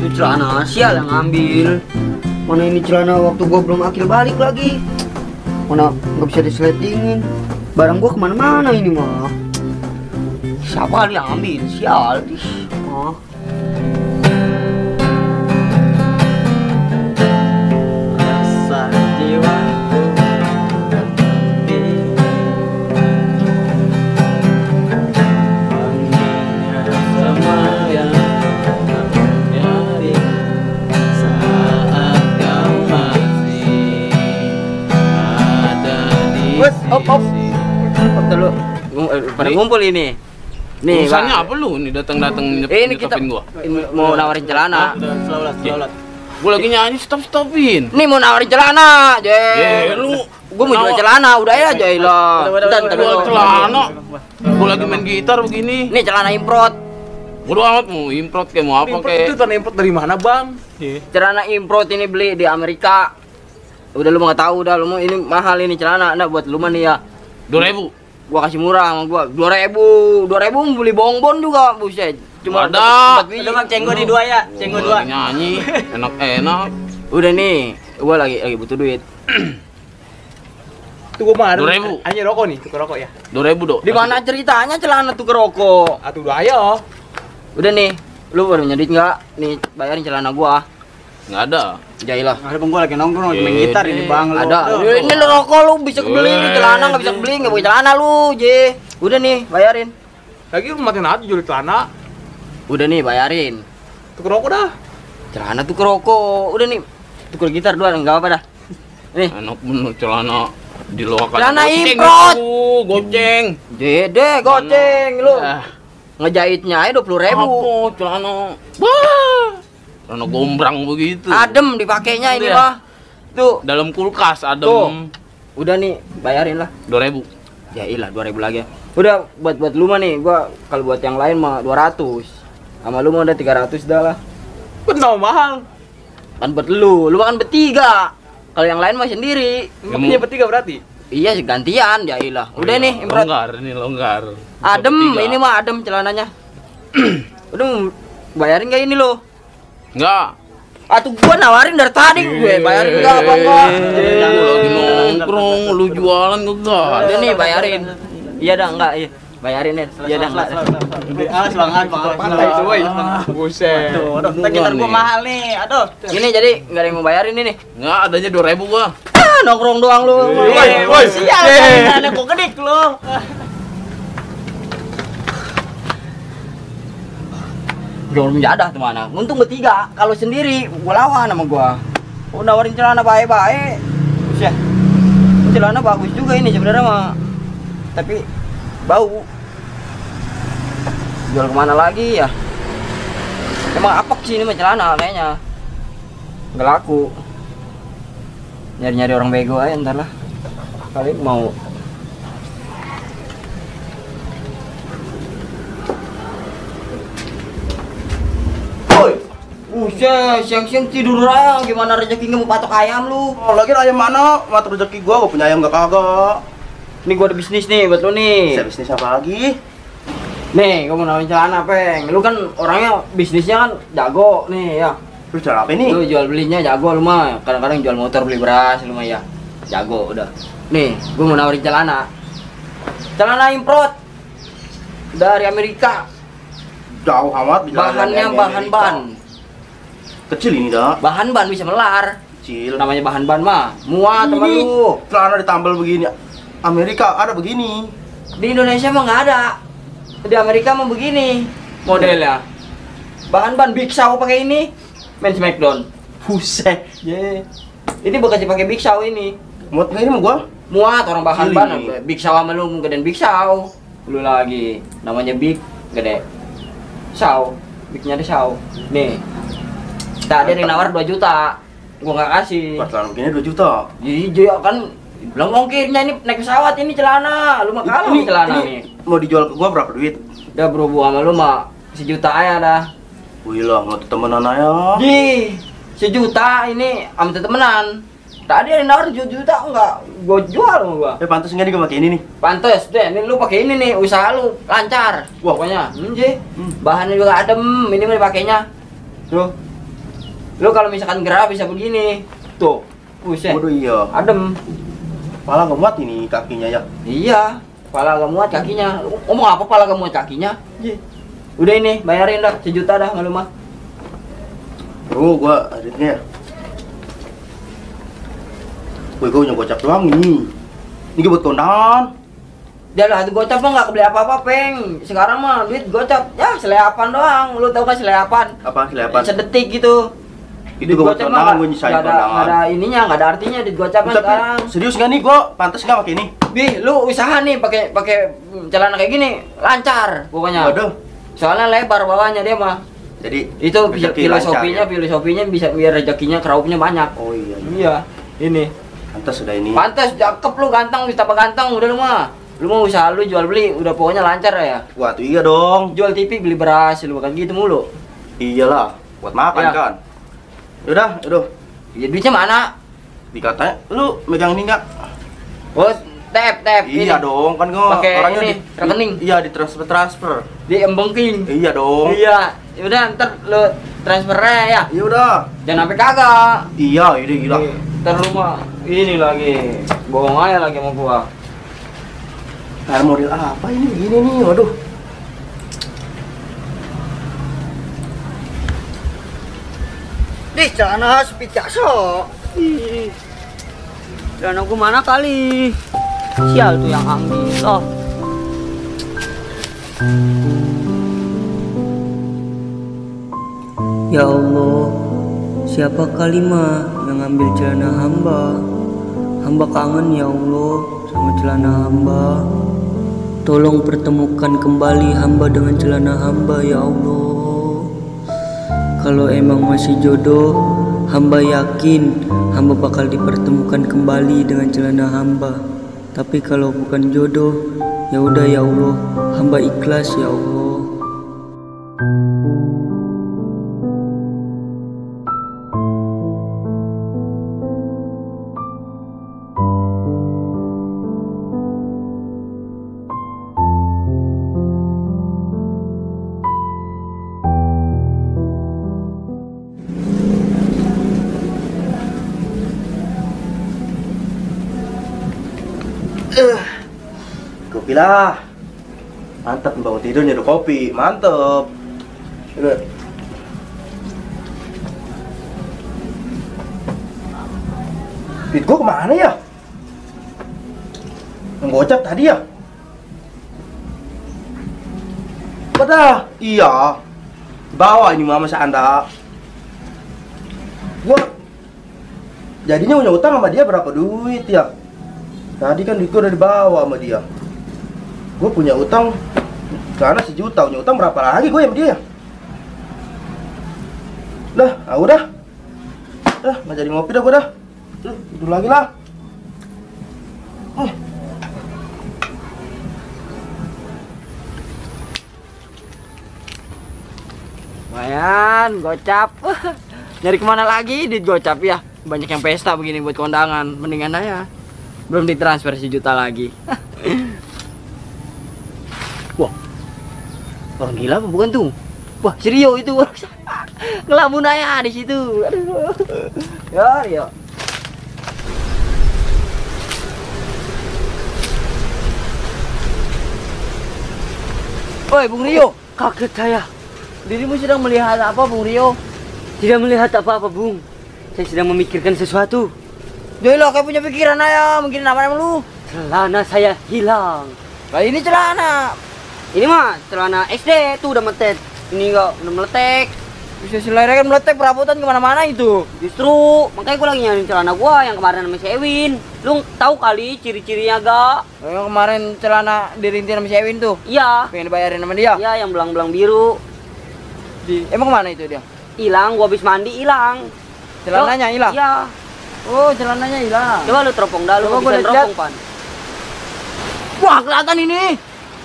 itu celana sial yang ngambil. Mana ini celana waktu gua belum akil balik lagi. Mana nggak bisa disletingin. Barang gua kemana-mana ini mah. Siapa yang ambil? Sial. Oh. Rasa jiwaku mengingat semua yang terjadi saat kau masih ada di sisi. Dulu pada ngumpul ini. Nih, urusannya Bang. apa lu nih datang-datang Ini kita nyetopin gua? mau nawarin celana. Selaulat. Gua lagi nyanyi stopin. Nih mau nawarin celana, Lu Gua mau jual celana, udah ya Jailah. jual celana. Gua lagi main gitar begini. Nih celana import. Bodo amat mau import kayak mau apa kayak. Itu tanah import dari mana, Bang? Celana import ini beli di Amerika. Udah lu nggak tahu dah, lu mau ini mahal ini celana. Nah buat lu mah nih ya. 2.000. Gua kasih murah sama gua. 2.000 beli bonbon juga, buset. Cuma Ada. dapat biji. Udah Bang, cenggo di dua ya. Cenggo Gua dua. lagi nyanyi, enak-enak. Udah nih, gua lagi butuh duit. Tuh gua mah ada. 2.000. Hanya rokok nih, tukar rokok ya. 2.000 dok. Di mana ceritanya celana tuh rokok? Atuh udah ayo. Udah nih, lu baru nyedit nggak? Nih bayarin celana gua. Nggak ada. Jailah. Ada Bang, gua lagi nongkrong lagi main Gede. gitar ini, Bang. Ada. Ini lu rokok lu bisa kebeli lu celana nggak bisa kebeli nggak pakai celana lu, Je. Udah nih, bayarin. Lagi lu matiin aja jual celana. Udah nih, bayarin. Tukar rokok dah. Celana tuh rokok. Udah nih. Tuker gitar doang enggak apa dah. Nih, Enak bener celana di luar kan. Celana Goceng import. aku, goceng. Dede goceng lu. Ah, Ngejahitnya aja 20.000. apa celana? Wah. Celana gombrang begitu. Adem dipakainya ini Iya. mah. Tuh. Dalam kulkas Tuh. adem. Udah nih, bayarin lah. 2.000. Ya iyalah 2.000 lagi. Udah buat lu mah nih, gua kalau buat yang lain mah 200. Sama lu mah udah 300 dah lah. Benar mahal. Kan buat lu kan bertiga. Kalau yang lain mah sendiri. Punya bertiga berarti. Iya gantian, ya iyalah. Udah Oh, iya. nih, improt. Longgar ini longgar. Bisa Adem, bertiga. ini mah adem celananya. Udah bayarin gak ini lo? Enggak. Atuh gua nawarin dari tadi gue, bayarin enggak apa enggak? Lu lagi nongkrong, lu jualan enggak? Udah nih bayarin. Iya dah enggak, iya. Bayarin nih. Iya dah enggak. Semangat, pantai itu, woi. Buset. Aduh, gitar gua mahal nih. Aduh. Ini jadi enggak ada yang mau bayarin ini. Enggak, adanya 2.000 gua. Ah, nongkrong doang lu. Woi, Sial, ada kok gedik lu. Belum jadah tuh mana. Untung bertiga. Kalau sendiri gua lawan sama gua. Oh, nawarin celana baik-baik. Buset. Celana bagus juga ini sebenarnya mah. Tapi bau. Jual kemana lagi ya? Emang apek sih ini mah celana kayaknya. Nggak laku. Nyari-nyari orang bego aja ntar lah. Kali mau. Woi, siang-siang tidur aja. Gimana rezekinya mau patok ayam lu? Oh, lagi ayam mana? Mata rezeki gua punya ayam gak kagak. Ini gua ada bisnis nih buat lu nih. Bisa bisnis apa lagi? Nih, gua mau nawarin celana, Peng. Lu kan orangnya bisnisnya kan jago nih ya. Lu jual apa ini? Lu jual belinya jago lu mah. Kadang-kadang jual motor, beli beras lu mah ya. Jago udah. Nih, gua mau nawarin celana. Celana import dari Amerika. Jauh amat bisa Bahannya dari bahan Amerika. ban. Kecil ini dah. Bahan ban bisa melar. Kecil. Namanya bahan ban mah. Muat sama Ini lu. celana ditambal begini. Amerika ada begini. Di Indonesia mah nggak ada. Di Amerika mah begini modelnya. Bahan ban Big Show pakai ini. Main Smackdown. Buset. Yeah. Ini bekas dipakai Big Show ini. Muat nggak ini sama gua? Muat orang bahan Gini. ban. Big Show sama lu gedein Big Show. Lu lagi namanya Big gede. Show. Bignya ada Show. Nih. Tadi ada yang nawar 2 juta. Gua nggak kasih. Buat celana begini 2 juta. Iya kan belum ongkirnya ini naik pesawat ini celana. Lu mah kalah nih celana nih. Mau dijual ke gua berapa duit? Udah berhubung sama lu mah sejuta aja dah. Wih lah, mau temenan aja. Ji, sejuta ini sama temenan. Tadi ada yang nawar 7 juta enggak, gua jual sama gua. Pantas nggak nih gua pakai ini nih? Pantes deh, ini lu pakai ini nih, usaha lu lancar. Wah. Pokoknya, Ji. Bahannya juga adem, ini mah dipakainya. Tuh. Lu kalau misalkan gerak bisa begini. Tuh. Buset. Waduh iya. Adem. Malah nggak muat ini kakinya ya. Iya. Kepala gak muat kakinya. Ngomong apa kepala gak muat kakinya? Udah ini, bayarin dah 1 juta dah malu mah. Gua aditnya. Gue punya gocap doang ini. Ini buat kondangan. Dia lah, gocap mah gak kebeli apa-apa, Peng. Sekarang mah duit gocap, ya seleapan doang. Lu tau kan seleapan? Apa selepan? Sedetik gitu. Itu gue buat kondangan, gue nyisain kondangan. Gak ada ininya, gak ada artinya duit gocap mah sekarang. Serius nggak nih gue? Pantas nggak pakai ini? Bih, lu usaha nih pakai celana kayak gini, lancar pokoknya. Waduh. Soalnya lebar bawahnya dia mah. Jadi Itu rezeki filosofinya, lancar, ya? filosofinya bisa biar rezekinya keraupnya banyak. Oh iya. Iya, ini. Pantas sudah ini. Pantes, cakep lu, ganteng, wis tambah ganteng udah lu mah. Lu mau usaha lu jual beli udah pokoknya lancar ya. Wah tuh iya dong. Jual TV beli beras lu kan gitu mulu. Iyalah, buat makan Ya. kan. Yaudah. Ya duitnya mana? Dikatanya, lu megang ini nggak? Oh, tap Iya ini. dong, kan gue Pakai orangnya ini, rekening. Iya, di transfer. Di embengking. Iya dong. Iya, udah ntar lu transfernya ya. Iya udah. Jangan sampai kagak. Iya, ini gila. Ntar lu mah ini lagi bohong aja lagi sama gua. Air model apa ini begini nih? Waduh. Di celana Picasso. Ih. Celana gua mana kali? Sial tuh yang ambil. Oh. Ya Allah, siapa kalimah yang ambil celana hamba? Hamba kangen ya Allah sama celana hamba. Tolong pertemukan kembali hamba dengan celana hamba ya Allah. Kalau emang masih jodoh, hamba yakin hamba bakal dipertemukan kembali dengan celana hamba. Tapi kalau bukan jodoh, ya udah ya Allah, hamba ikhlas ya Allah. Kopi lah. Mantap bangun tidur nyeduh kopi, mantep. Udah. Duit gua kemana ya? Yang gocap tadi ya? Pada, iya. Bawa ini mama Anda. Gua jadinya punya utang sama dia berapa duit ya? Tadi kan duit gua udah dibawa sama dia. Gue punya utang karena 1 juta, punya utang berapa lagi gue sama dia? Dah, udah. Nggak jadi ngopi dah gue dah. Tidur lagi lah. Lumayan, gocap. Nyari kemana lagi duit gocap ya? Banyak yang pesta begini buat kondangan. Mendingan aja. Belum ditransfer 1 juta lagi. Wah, orang gila apa bukan tuh? Wah, si Rio itu. Ngelamun aja di situ. Aduh. Ya, Rio. Oi, Bung Rio. Kaget saya. Dirimu sedang melihat apa, Bung Rio? Tidak melihat apa-apa, Bung. Saya sedang memikirkan sesuatu. Doi lo kayak punya pikiran aja, mungkin apa lu? Celana saya hilang. Kali ini celana. Ini mah celana SD tuh udah metet. Ini enggak udah meletek. Bisa selera kan meletek perabotan kemana-mana itu. Justru makanya gue lagi nyariin celana gua yang kemarin sama si Ewin. Lu tahu kali ciri-cirinya gak? Yang kemarin celana dirintin sama si Ewin tuh. Iya. Pengen dibayarin sama dia. Iya, yang belang-belang biru. Emang kemana itu dia? Hilang, gua habis mandi hilang. Celananya hilang? Iya. Oh, celananya hilang. Coba lu teropong dah, lu Coba gua bisa lihat. teropong, Pan. Wah, kelihatan ini.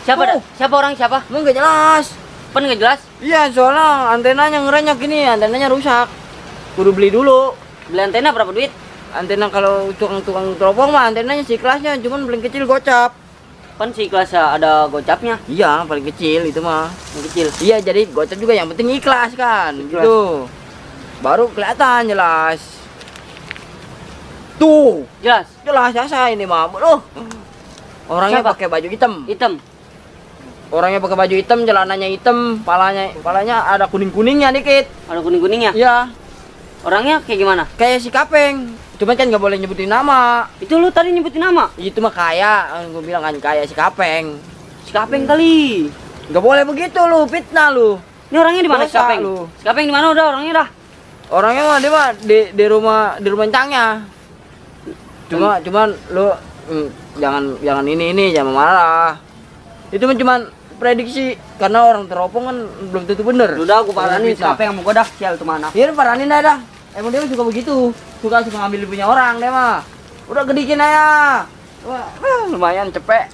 Siapa dah? Siapa orang siapa? Lu nggak jelas. Pan nggak jelas. Iya, soalnya antenanya ngerenyok ini, antenanya rusak. Kudu beli dulu. Beli antena berapa duit? Antena kalau tukang teropong mah antenanya si kelasnya, cuman paling kecil gocap. Pan si kelas ada gocapnya. Iya, paling kecil itu mah. Yang kecil. Iya, jadi gocap juga yang penting ikhlas kan, Ikhlas. gitu. baru kelihatan jelas. Tuh, Jelas. jelas jasa ini mah. Loh. Orangnya Siapa? pakai baju hitam. Hitam. Orangnya pakai baju hitam, celananya hitam, palanya ada kuning-kuningnya dikit. Ada kuning-kuningnya. Iya, Orangnya kayak gimana? kayak si Kapeng. Cuman kan nggak boleh nyebutin nama. Itu lu tadi nyebutin nama. Itu mah kaya, gue bilang kan kaya si Kapeng. Si Kapeng kali. Nggak boleh begitu lu, fitnah lu. Ini orangnya di mana si Dosa Kapeng? lu. Si Kapeng di mana udah orangnya dah? Orangnya mah dia mah di rumah encangnya. Cuman lu jangan ini jangan marah. Itu mah cuman prediksi karena orang teropong kan belum tentu bener. Udah aku paranin si Fitnah. Kapeng sama gua dah, sial tuh mana. Iya paranin dah. Emang dia suka begitu. Suka ngambil punya orang dia mah. Udah gedikin aja. Wah, lumayan cepet.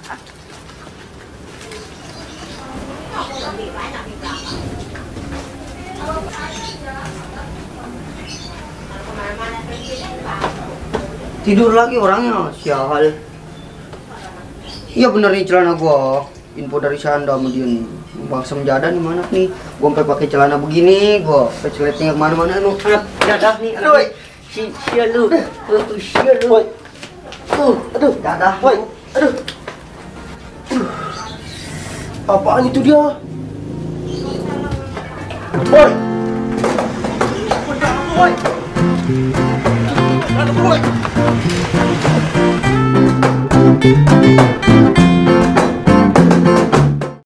Tidur lagi orangnya, sial. Iya bener nih celana gua. Info dari Sanda sama dia nih. Bangsa menjadan di mana nih? Gua sampai pakai celana begini, gua peceletnya kemana-mana lu. Dadah nih, aduh. Sial lu. Sial lu. Aduh, dadah. Woi, aduh. Apaan itu dia? Woi. Woi. Woi.